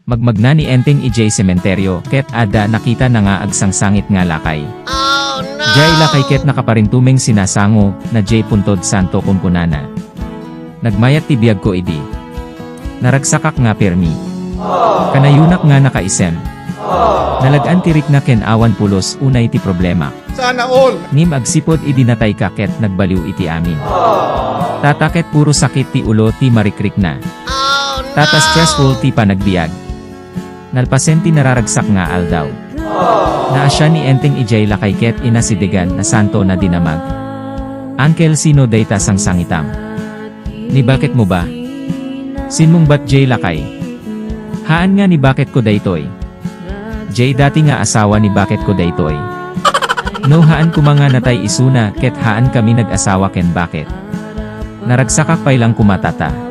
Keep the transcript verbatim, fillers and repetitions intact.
Magmagna ni Enteng idiay sementeryo, ket adda nakitana nga agsangsangit nga lakay. Diay lakay ket nakaparintumeng sinasango na diay puntod santo kunkunana. Nagmayat ti biagko idi. Naragsakak nga permi. Kanayonak nga nakaisem. Nalag-an ti rikna ken awan pulos unay ti problema. Sana all! Ngem agsipud idi natayka ket nagbaliw iti amin. Tata ket puro sakit ti ulo ti marikrikna. Tata stressful ti panagbiag. Nalpasen ti nararagsak nga aldaw. Naasian ni Enteng idiay lakay ket inasidegan na santo na dinamag. Uncle, sino dayta sangsangitam? Ni baketmo ba? Simmungbat diay lakay? Haan nga ni baketko daytoy. Diay dati nga asawa ni baketko daytoy. No haan koma nga natay isuna ket haan kami nag-asawa ken baket. Naragsakak pay lang koma, tata.